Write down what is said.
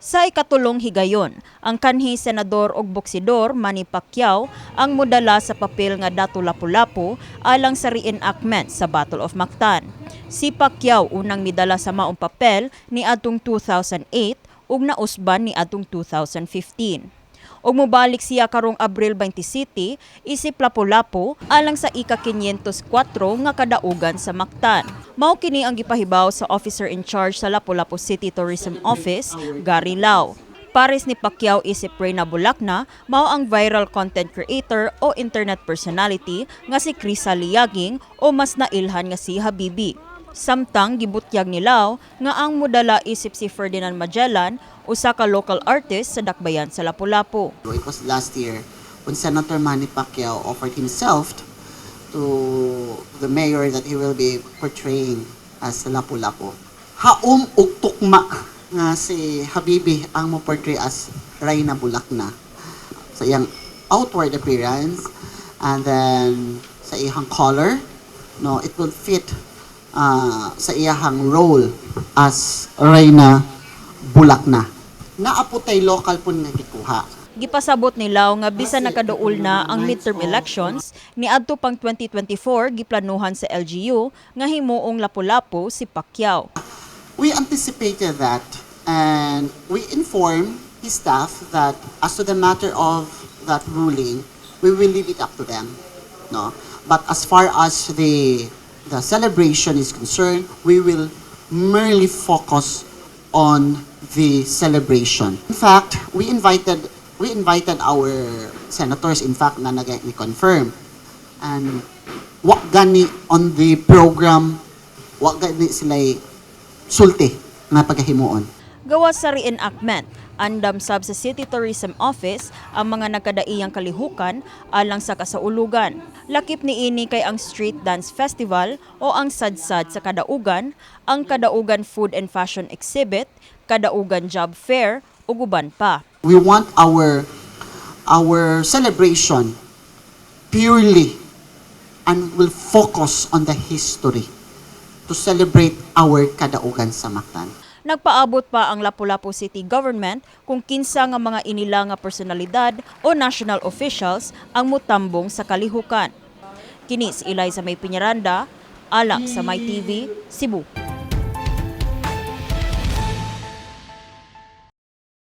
Sa ikatulong higayon, ang kanhi senador og boksidor Manny Pacquiao ang modala sa papel nga Datu Lapu-Lapu alang sa reenactment sa Battle of Mactan. Si Pacquiao unang midala sa maong papel ni adtong 2008 ug nausban ni adtong 2015. Ug mobalik siya karong Abril 27 isip Lapu-Lapu alang sa ika-504 nga kadaugan sa Mactan. Mao kini ang gipahibaw sa officer in charge sa Lapu-Lapu City Tourism Office, Gary Lau. Pares ni Pacquiao isip Reyna Bulakna, mao ang viral content creator o internet personality nga si Krisa Liaging o mas nailhan nga si Habibi. Samtang gibutyag ni Lau nga ang modala isip si Ferdinand Magellan, usa ka local artist sa dakbayan sa Lapu-Lapu. It was last year when Senator Manny Pacquiao offered himself to the mayor that he will be portraying as Lapu-Lapu. Haom ug tukma nga si Habibi ang mo portray as Reyna Bulakna sa iyang outward appearance and then sa iyang color, no, it will fit sa iyang role as Reyna Bulakna. Naa po tay local po nga gikuha. Gipasabot ni Lau nga bisan nakaduol na ang midterm elections, niadto pang 2024 giplanuhan sa LGU nga himuong Lapu-Lapu si Pacquiao. We anticipated that and we informed his staff that as to the matter of that ruling, we will leave it up to them. No? But as far as the celebration is concerned, we will merely focus on the celebration. In fact, we invited our senators, in fact, na nag-confirm. And wa gani on the program, wa gani sila sulti nga pagahimuon. Gawas sa reenactment, andam sab sa City Tourism Office ang mga nagkadaiyang kalihukan alang sa kasaulugan. Lakip niini kay ang Street Dance Festival o ang Sadsad sa Kadaugan, ang Kadaugan Food and Fashion Exhibit, Kadaugan Job Fair ug uban pa. We want our celebration purely and will focus on the history to celebrate our Kadaugan sa Mactan. Nagpaabot pa ang Lapu-Lapu City Government kung kinsa nga mga inila nga personalidad o national officials ang mutambong sa kalihukan. Kini si Eliza May Piñaranda, alang sa My TV, Cebu.